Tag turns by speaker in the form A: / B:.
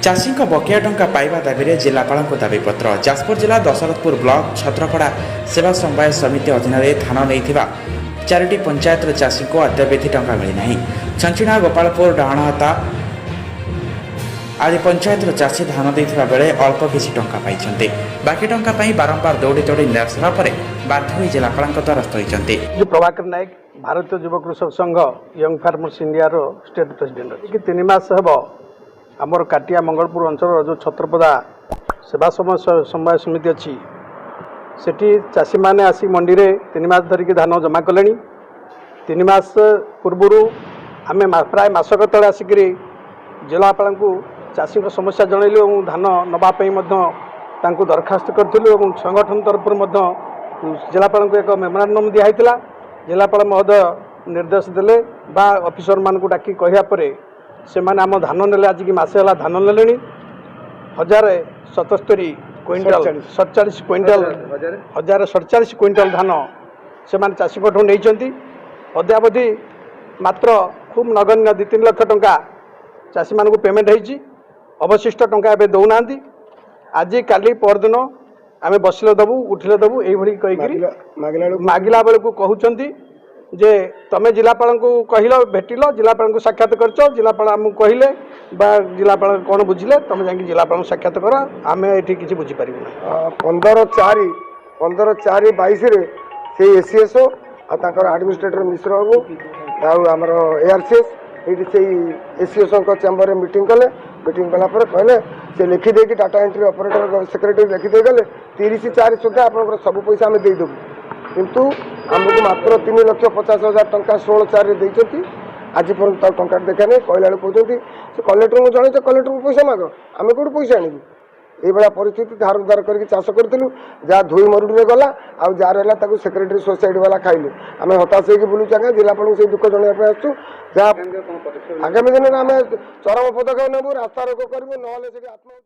A: ଚାଷୀଙ୍କ ବକେୟା ଟଙ୍କା ପାଇବା ଦାବିରେ ଜିଲ୍ଲାପାଳଙ୍କୁ ଦାବିପତ୍ର। ଯାଜପୁର ଜିଲ୍ଲା ଦଶରଥପୁର ବ୍ଲକ ଛତ୍ରପଡ଼ା ସେବା ସମବାୟ ସମିତି ଅଧୀନରେ ଧାନ ନେଇଥିବା ଚାରିଟି ପଞ୍ଚାୟତର ଚାଷୀଙ୍କୁ ଅଦ୍ୟାବଧି ଟଙ୍କା ମିଳିନାହିଁ। ଛଞ୍ଚିଣା, ଗୋପାଳପୁର, ଡାହାଣହାତା ଆଦି ପଞ୍ଚାୟତର ଚାଷୀ ଧାନ ଦେଇଥିବା ବେଳେ ଅଳ୍ପ କିଛି ଟଙ୍କା ପାଇଛନ୍ତି। ବାକି ଟଙ୍କା ପାଇଁ ବାରମ୍ବାର ଦୌଡ଼ି ଦୌଡ଼ି ନିରାଶ ହେବା ପରେ ବାଧ୍ୟ ହୋଇ ଜିଲ୍ଲାପାଳଙ୍କ ଦ୍ୱାରସ୍ଥ ହୋଇଛନ୍ତି।
B: ମୁଁ ପ୍ରଭାକର ନାୟକ, ଭାରତୀୟ ଯୁବ କୃଷକ ସଂଘ, ୟଙ୍ଗ ଫାର୍ମର୍ସ ଇଣ୍ଡିଆର ଷ୍ଟେଟ୍ ପ୍ରେସିଡେଣ୍ଟ ଅଛି କି। 3 ମାସ ହେବ ଆମର କାଟିଆ ମଙ୍ଗଳପୁର ଅଞ୍ଚଳର ଯେଉଁ ଛତ୍ରପଦା ସେବା ସମବାୟ ସମିତି ଅଛି, ସେଠି ଚାଷୀମାନେ ଆସି ମଣ୍ଡିରେ 3 ମାସ ଧରିକି ଧାନ ଜମା କଲେଣି। 3 ମାସ ପୂର୍ବରୁ ଆମେ ପ୍ରାୟ ମାସକ ତଳେ ଆସିକରି ଜିଲ୍ଲାପାଳଙ୍କୁ ଚାଷୀଙ୍କ ସମସ୍ୟା ଜଣାଇଲୁ ଏବଂ ଧାନ ନେବା ପାଇଁ ମଧ୍ୟ ତାଙ୍କୁ ଦରଖାସ୍ତ କରିଥିଲୁ ଏବଂ ସଂଗଠନ ତରଫରୁ ମଧ୍ୟ ଜିଲ୍ଲାପାଳଙ୍କୁ ଏକ ମେମୋରାଣ୍ଡମ୍ ଦିଆହେଇଥିଲା। ଜିଲ୍ଲାପାଳ ମହୋଦୟ ନିର୍ଦ୍ଦେଶ ଦେଲେ ବା ଅଫିସରମାନଙ୍କୁ ଡାକି କହିବା ପରେ ସେମାନେ ଆମ ଧାନ ନେଲେ। ଆଜିକି ମାସେ ହେଲା ଧାନ ନେଲେଣି। 1077 କୁଇଣ୍ଟାଲ, 47 କୁଇଣ୍ଟାଲ, 1047 କୁଇଣ୍ଟାଲ ଧାନ ସେମାନେ ଚାଷୀଙ୍କଠୁ ନେଇଛନ୍ତି। ଅଦ୍ୟାବଧି ମାତ୍ର ଖୁବ୍ ନଗଣ୍ୟ 2-3 ଲକ୍ଷ ଟଙ୍କା ଚାଷୀମାନଙ୍କୁ ପେମେଣ୍ଟ ହେଇଛି। ଅବଶିଷ୍ଟ ଟଙ୍କା ଏବେ ଦେଉନାହାନ୍ତି। ଆଜି, କାଲି, ପରଦିନ, ଆମେ ବସିଲେ ଦେବୁ, ଉଠିଲେ ଦେବୁ, ଏଇଭଳି କହିକିରି ମାଗିଲା ବେଳକୁ କହୁଛନ୍ତି ଯେ ତମେ ଜିଲ୍ଲାପାଳଙ୍କୁ କହିଲ, ଭେଟିଲ, ଜିଲ୍ଲାପାଳଙ୍କୁ ସାକ୍ଷାତ କରିଛ, ଜିଲ୍ଲାପାଳ ଆମକୁ କହିଲେ ବା ଜିଲ୍ଲାପାଳ କ'ଣ ବୁଝିଲେ, ତମେ ଯାଇକି ଜିଲ୍ଲାପାଳଙ୍କୁ ସାକ୍ଷାତ କର, ଆମେ ଏଠି କିଛି ବୁଝିପାରିବୁ ନାହିଁ।
C: 15/4, 15/4/22ରେ ସେଇ ଏସିଏସ୍ ଆଉ ତାଙ୍କର ଆଡମିନିଷ୍ଟ୍ରେଟର ମିଶ୍ର ବାବୁ ଆଉ ଆମର ଏଆର୍ସିଏସ୍ ଏଇଠି ସେଇ ଏସିଏସ୍ଙ୍କ ଚେମ୍ବରରେ ମିଟିଂ କଲେ। ମିଟିଂ କଲା ପରେ କହିଲେ, ସେ ଲେଖିଦେଇକି, ଡାଟା ଏଣ୍ଟ୍ରି ଅପରେଟର ସେକ୍ରେଟାରୀ ଲେଖିଦେଇ ଗଲେ, 30/4 ସୁଦ୍ଧା ଆପଣଙ୍କର ସବୁ ପଇସା ଆମେ ଦେଇଦେବୁ। କିନ୍ତୁ ଆମକୁ ମାତ୍ର 3,50,000 ଟଙ୍କା 16/4ରେ ଦେଇଛନ୍ତି। ଆଜି ପର୍ଯ୍ୟନ୍ତ ତାକୁ ଟଙ୍କାଟେ ଦେଖା ନାହିଁ। କହିଲା ବେଳକୁ କହୁଛନ୍ତି, ସେ କଲେକ୍ଟରଙ୍କୁ ଜଣେଇଛ, କଲେକ୍ଟରଙ୍କୁ ପଇସା ମାଗ, ଆମେ କେଉଁଠୁ ପଇସା ଆଣିବୁ? ଏଇଭଳିଆ ପରିସ୍ଥିତି। ଧାର ଉଧାର କରିକି ଚାଷ କରିଥିଲୁ, ଯାହା ଧୋଇ ମରୁଡ଼ିରେ ଗଲା ଆଉ ଯାହା ରହିଲା ତାକୁ ସେକ୍ରେଟାରୀ ସୋସାଇଟି ବାଲା ଖାଇଲେ। ଆମେ ହତାଶ ହେଇକି ବୁଲୁଛୁ ଆଜ୍ଞା। ଜିଲ୍ଲାପାଳଙ୍କୁ ସେଇ ଦୁଃଖ ଜଣାଇବା ପାଇଁ ଆସିଛୁ। ଯାହା ଆଗାମୀ ଦିନରେ ଆମେ ଚରମ ପଦକ୍ଷେପ ନେବୁ, ରାସ୍ତା ରୋକ କରିବୁ, ନହେଲେ ସେଠି ଆତ୍ମହତ୍ୟା।